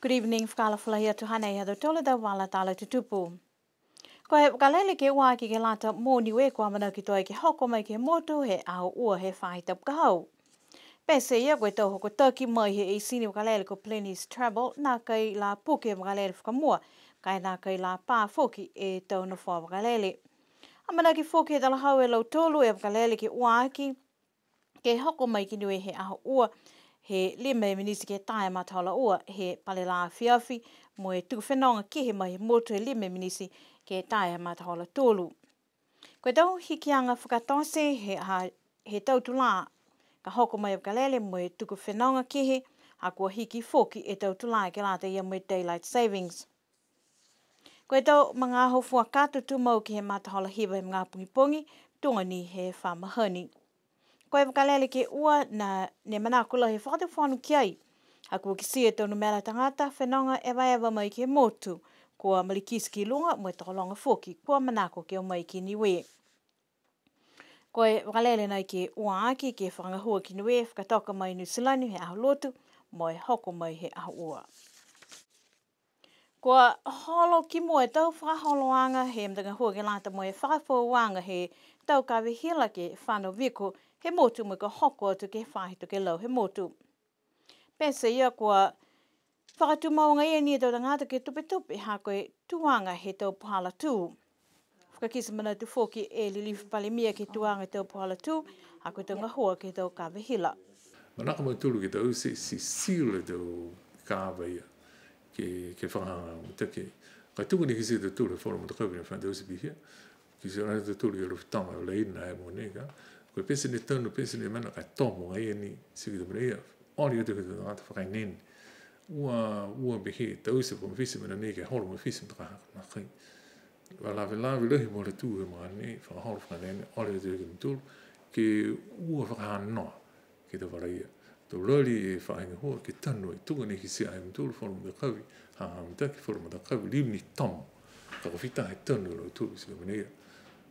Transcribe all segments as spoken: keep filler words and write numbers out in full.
Good evening, fakaalofa lahi atu, hanei ha tautolu a tau vala tala tutupu. Ko e vakalele ke ua aki ke lata mo Niue kua amanaki tuai ke hoko mai ke he motu he aho ua he faahi tapu ka hau. Pete ia ko e tau hokotaki mai he eseni vakalele ko Pleni's Travel, nākai la puke e vakalele fakamua, ka e nākai la pā foki e tau nofoa vakalele. Amanaki foki he talahau e lautolu e vakalele ke ua aki, ke hoko mai ki Niue he aho ua, he lima e miniti ke tā e matahola ua, he pale lā afiafi, mo e tuku fenoga kehe mai he motu he lima e miniti ke tā e matahola tolu. Ko e tau hikiaga fakatote he, ha, he tau tulā, ka hoko mai e vakalele mo e tuku fenoga kehe, ha kua hiki foki e tau tulā ke lata ia mo e daylight savings. Ko e tau magaaho fuakata tumau ke he matahola hiva he magaaho pogipogi, tuga ni he fa mahani. Ko e vakalele ke ua na ne manako lahi e Fakatufono ki ai, ha kua kitia e tau numela tagata fenoga evaeva mai ke he motu, kua malikiti ki luga mo e tokologa foki, kua manako ke o mai ki Niue. Ko e vakalele nai ke ua aki ke fakagahua ki Niue, fakatoka mai Niu Silani he aho Lotu, mo e hoko mai he aho ua. Kua holo ki mua e tau fakaholoaga he matagahua ke lata mo e fakafoouaga he tau kave hila ke he fano viko he motu mo e kua hoko atu ke he faahi tokelau he motu. Pete ia kua fakatumau agaia ni e tau tagata ke tupetupe ha ko e tuaga he tau puhala tū. Fakakite manatu foki e Lilifu Palemia ke he tuaga he tau puhala tū, ha ko e tau gahua ke he tau kave hila. Manako a mautolu ke taute, ti, ti seal e tau kave ia, ke, ke fakahagahaga mitaki. Ka tuga ni kitia e tautolu he falu matakavi ne fa taute pihia. Kitia e tautolu ke Alofi Toga, o laina e mogonei ka. Ko e pete ne tanu, pete ne mena ka tomo agaia ni, ti ko e tau mena ia. Ole atu ke he tau tagata fakaeneene. Ua, ua pehē, taute fakamafiti mena nei ke holo mafiti mo e tau ka ha, nākai. Ua lavelave lahi e puhala tū he magaaho nei, fakaholo fakaeneene, ole atu ke he mutolu, ke ua fakahanoa ke he tau vala ia. To lali e faahi gahua ke tanu ai, tuga ni kitia he mutolu falu matakavi, ha, ha mitaki falu matakavi, liu ni tomo. Ka ko e fita he tanu a lautolu ti ko e mena ia.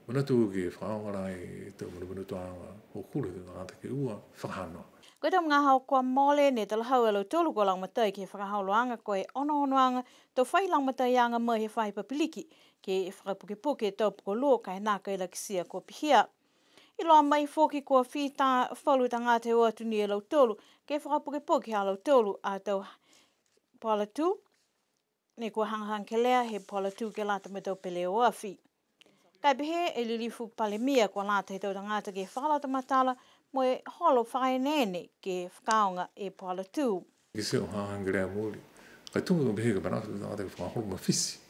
Manatu ke fakaaoga lahi e tau manamanatuaga hokulo he tau tagata ke ua fakahanoa. Ko e tau magaaho kua mole ne talahau e lautolu kua lagomatai ke he fakaholoaga ko e onoonoaga to fai lagomataiaga mai he faahi papiliki, ke fakapukepuke e tau pukoluo ka e nākai la kitia kua pihia. Iloa mai foki kua fita falu tagata he o atu ni e lautolu, ke fakapukepuke ha lautolu a tau puhala tū, ne kua hagahaga kelea he puhala tū ke lata mo e tau peleoafi. Ka e pehē e Lilifu Palemia kua lata he tau tagata ke fakaloto matala mo e holo fakaeneene ke fakaaoga e puhala tū. Kitia o hagahaga kelea mooli. Ka e tuga ka pehē ka manako e tau tagata ke fakaholo mafiti.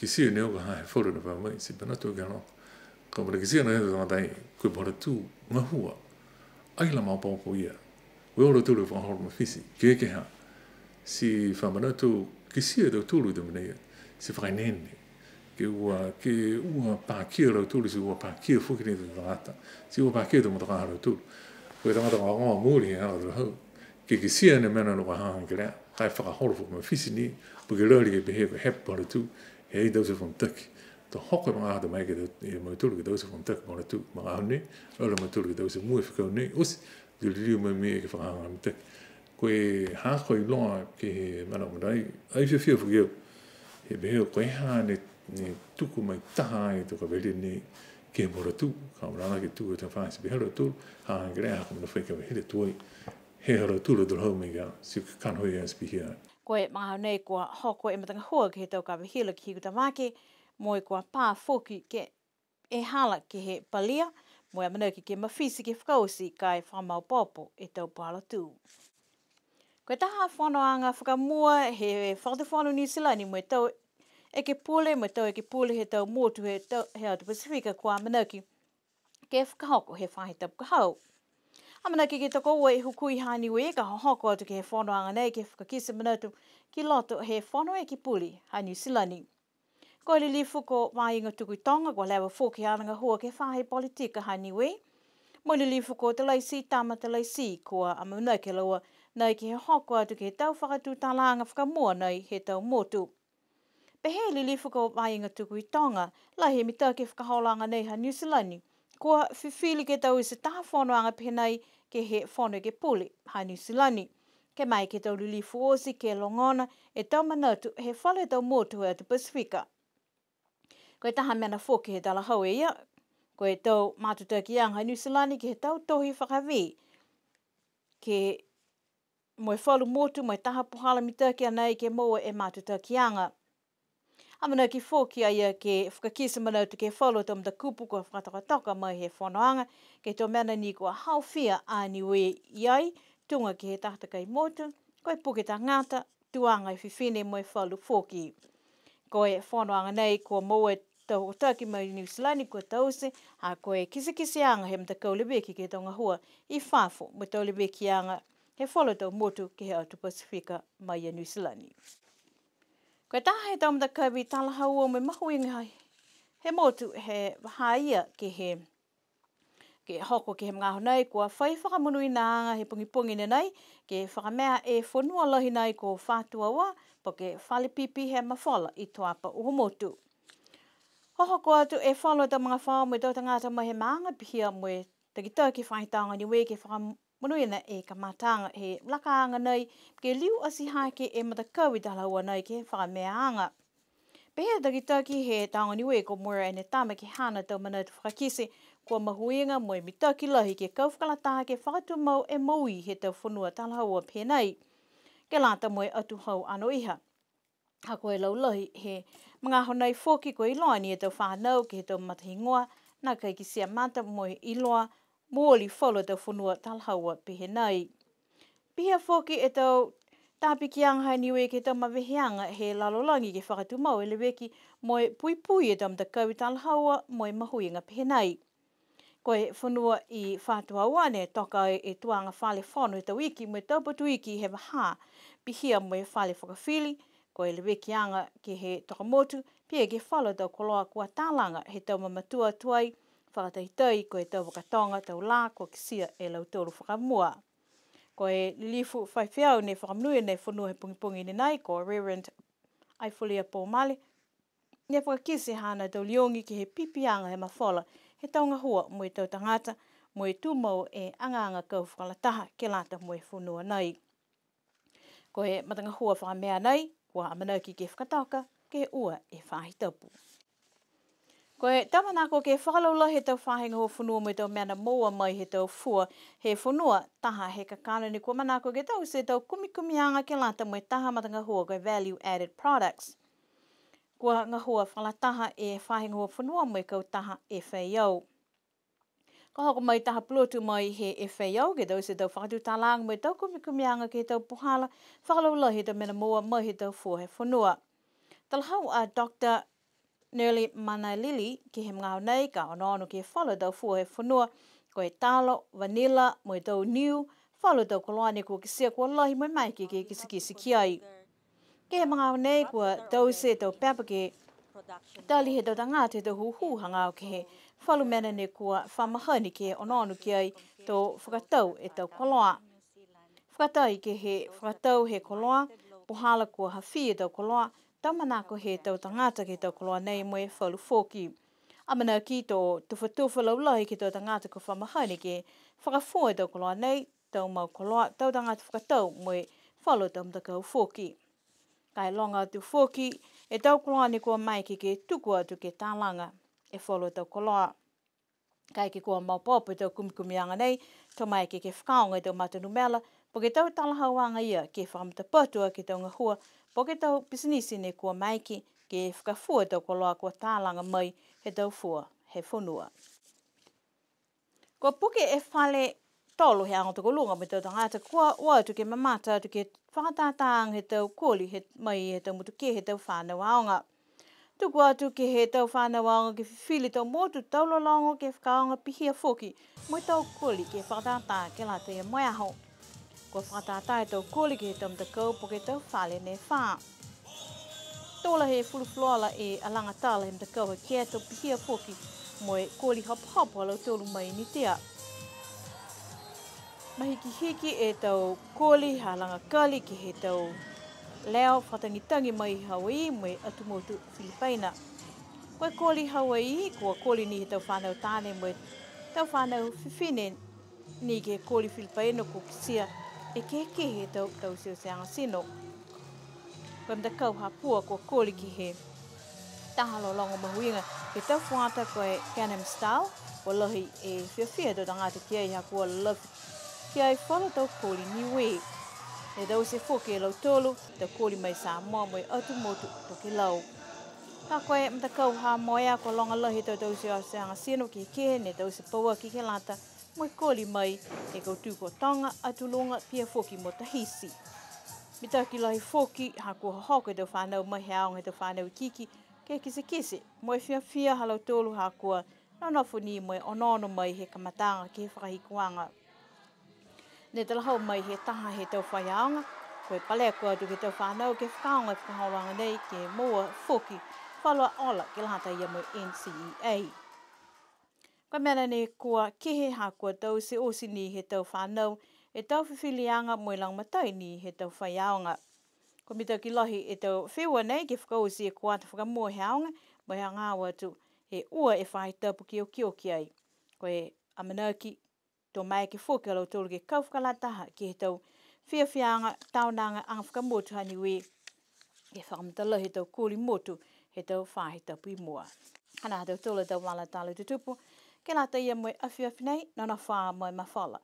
Kitia ne o ka ha he falu ne fa mai, ti manatu ke hano. Ka mena kitia ne he tau tagata ai, ko e puhala tū, gahua. Ai la maopoopo ia. Ko e o lautolu ke fakaholo mafiti, ke, ke ha. Ti fa manatu kitia e tautolu e tau mena ia. Ti fakaeneene. Ke ua, ke ua pakia a lautolu, ti ua pakia foki ni e tau tagata. Ti ua pakia e tau motokā ha lautolu. Ko e tagata kua gogō mooli he aho talahau. Ke kitia ne mena ne kua hagahaga kelea. Ka e fakaholo foki mafiti ni, po ke lali ke pehē ko e hepe puhala tū, he ai taute fakamitaki. To hoko e magaaho ta mai ke tau, e mautolu ke taute fakamitaki puhala tū, magaaho nei, lali a mautolu ke taute mua e fekau nei, oti, to liliu mai mena ke fakahagahaga mitaki. Ko e ha ko e iloa ke he mena mena ai, ai fiafia foki au. He pehē ko e ha ne, ne tuku mai taha ai e tau kave hila nei ke he puhala tū, ka mena ke tuku e tau faahi ti pehē a lautolu, ha ke lea ha ko e mena fai kave hila tuai. He ha lautolu a talahau mai ka, ti kakano ia ti pihia. Ko e magaaho nei kua hoko e matagahua ke he tau kave hila ke he Hikutavake, mo e kua pā foki ke e hala ke he palia, mo e amanaki ke mafiti ke fakaoti ka e fakamaopoopo e tau puhala tū. Ko e taha fonoaga fakamua he Fakatufono Niu Silani mo e tau ekepule, mo e tau ekepule he tau motu he tau, he atu Pasifika kua amanaki ke fakahoko he faahi tapu ka hau. Amanaki ke tokoua e hukui ha Niue ka hohoko atu ke he fonoaga nei ke fakakite manatu ki loto he Fono Ekepule ha Niu Silani. Ko e Lilifu ko Vaiga Tukuitoga kua leva foki haana gahua ke he faahi politika ha Niue. Mo e Lilifu ko Talaititama Talaiti kua amanaki a laua nai ke hohoko atu ke he tau fakatutalaaga fakamua nai he tau motu. Pehē e Lilifu ko Vaiga Tukuitoga, lahi e mitaki he fakaholoaga nei ha Niu Silani, kua fifili ke taute taha fonoaga pehē nai ke he Fono Ekepule ha Niu Silani. Ke maeke e tau lilifu oti ke logona e tau manatu he falu he tau motu he atu Pasifika. Ko e taha mena foki he talahau e ia, ko e tau matutakiaga ha Niu Silani ke he tau tohi fakavē, ke mo e falu motu mo e taha puhala mitaki a nei ke moua e matutakiaga. Amanaki foki a ia ke fakakite manatu ke he falu tau matakupu kua fakatokatoka mai he fonoaga, ke he tau mena ni kua haofia a Niue i ai, tuga ke he takatakai motu, ko e puke tagata, tuaga e fifine mo e falu foki. Ko e fonoaga nei kua moua e tau hokotaki mai Niu Silani kua taute, ha ko e kitekiteaga he matakau leveki ke he tau gahua i fafo mo e tau levekiaga he falu tau motu ke he atu Pasifika mai a Niu Silani. Ko e taha he tau matakavi talahaua mo e mahuiga he motu he vahā ia ke he, ke hoko ke he magaaho nei, kua fai fakamonuinaaga he pogipogi nei, ke fakamea e fonua lahi nei ko Fatuaua, po ke fale pipi he mafola i Tuapa Uhomotu. Hohoko atu e falu tau magafaoa mo e tau tagata mai he maaga pihia mo e takitaki faahi taoga Niue ke fakamonuina e kamataaga he lakaaga nei, ke liu ati hake e matakavi talahaua nei ke fakameaaga. Pehē e takitaki he taoga Niue ko Moira Enetama ke he haana tau manatu fakakite, kua mahuiga mo e mitaki lahi ke kau fakalataha ke fakatumau e moui he tau fonua talahaua pehē nei, ke lata mo e atuhau anoiha. Ha ko e laulahi he magaaho nei foki kua iloa ni e tau fanau ke he tau matahigoa, nākai kitia mata mo e iloa mooli falu tau fonua talahaua pehē nei. Pihia foki e tau tapikiaga ha Niue ke he tau maveheaga he lalolagi ke fakatumau e leveki mo e puipui e tau matakavi talahaua mo e mahuiga pehē nei. Ko e fonua i Fatuaua ne toka ai e tuaga fale fono he tau iki mo e tau patu iki he vahā, pihia mo e fale fakafili, ko e levekiaga ke he tokamotu, pihia ke he falu tau koloa kua talaga he tau mamatua tuai, fakataitai ko e tau vakatoga tau lā kua kitia e lautolu fakamua. Ko e lilifu faifeau ne fakamonuina e fonua he pogipogi nei ko Reverend Aifolia Pomale, ne fakakite haana tau liogi ke he pipiaga he mafola he tau gahua mo e tau tagata, mo e tumau e agaaga kau fakalataha ke lata mo e fonua nei. Ko e matagahua fakamea nei, kua amanaki ke fakatoka ke ua e faahi tapu. Ko e tau manako ke fakalaulahi e tau faahi gahua fonua mo e tau mena moua mai he tau fua he fonua, taha he kakano ne kua manako ke taute e tau kumikumiaga ke lata mo e taha matagahua ko e value added products. Kua gahua fakalataha e faahi gahua fonua mo e kautaha F A O. Ka hoko mai taha pulotu mai he F A O ke taute e tau fakatutalaaga mo e tau kumikumiaga ke he tau puhala fakalaulahi he tau mena moua mai he tau fua he fonua. Talahau a Doctor Nerly Manalili ke he magaaho nei ka onoono ke he falu tau fua he fonua, ko e talo, vanilla, mo e tau niu, falu tau koloa ne kua kitia kua lahi mo e maeke ke kitekite ki ai. Ke he magaaho nei kua taute e tau pepa ke tali he tau tagata he tau hūhū hagaao ke he falu mena ne kua fa mahani ke onoono ki ai to fakatau e tau koloa. Fakatai ke he fakatau he koloa, puhala kua hafī e tau koloa, tau manako he tau tagata ke he tau koloa nei mo e falu foki. Amanaki to tufatufa laulahi ke he tau tagata kua fa mahani ke fakafua e tau koloa nei, tau mau koloa, tau tagata fakatau mo e falu tau matakau foki. Ka e loga atu foki e tau koloa ne kua maeke ke tuku atu ke talaga e falu tau koloa. Kaeke kua maopoopo e tau kumikumiaga nei, to maeke ke fakaaoga e tau matanumela, po ke tau talahauaga ia ke fakamatapatu aki e tau gahua, po ke tau pisinisi ne kua maeke ke fakafua e tau koloa kua talaga mai he tau fua he fonua. Kua puke e fale tolo he aoga tokoluga mo e tau tagata kua o atu ke mamata atu ke he fakatātāaga he tau koli he, mai he tau motu ke he tau fanau aoga. Tuku atu ke he tau fanau aoga ke fifili tau motu tau lologo ke fakaaoga pihia foki mo e tau koli ke fakatātā ke lata ia mo e aho. Kua fakatātā e tau koli ke he tau matakau po ke tau fale ne fā. To lahi e fulufuluola e alaga tala he matakau ha Keto pihia foki mo e koli hopohopo ha lautolu mai Nitea. Mahikihiki e tau koli ha laga kali ke he tau leo fakatagitagi mai Hawaii mo e atu motu Filipaina. Ko e koli Hawaii, kua koli ni he tau fanau taane mo e tau fanau fifine ni ke he koli Filipaina kua kitia E kehekehe e tau, tau teuteuaga tino. Ko e matakau ha Pua kua koli ke he taha lologo mahuiga ke he tau fuata ko e Gangnam Style, kua lahi e fiafia he tau tagata ki ai ha kua lalafi ki ai falu tau koli Niue. Ne taute foki e lautolu, tau koli mai Samoa mo e atu motu tokelau. Ha ko e matakau ha Moea kua loga lahi e tau, tau teuteuaga tino kehekehe, ne taute pauaki ke lata mo e koli mai he kautū ko Toga, Atu Luga, pihia foki mo Tahiti. Mitaki lahi foki, ha kua hohoko e tau fanau mai he aoga he tau fanau ikiiki, ke kitekite mo e fiafia ha lautolu ha kua nonofo ni mo e onoono mai he kamataaga ke he fakahikuaga. Ne talahau mai he taha he tau faiaoga, ko e paleko atu ke he tau fanau ke fakaaoga e fakaholoaga nei ke moua foki falu a ola ke lata ia mo e N C E A. Ko e mena nei kua kehe ha kua taute oti ni he tau fanau e tau fifiliaga mo e lagomatai ni he tau faiaoga. Kua mitaki lahi e tau feua nei ke fakaoti e kuata fakamua he aoga, mo e hagaao atu he ua e faahi tapu ke okioki ai. Ko e amanaki to maeke foki a lautolu ke kau fakalataha ke he tau fiafiaaga, taonaga aga fakamotu ha Niue, ke fakamatalahi e tau koli motu he tau faahi tapu i mua. Hanā ha tautolu a tau vala tala tutupu ke lata ia mo e afiafi nei, nonofo ā mo e mafola.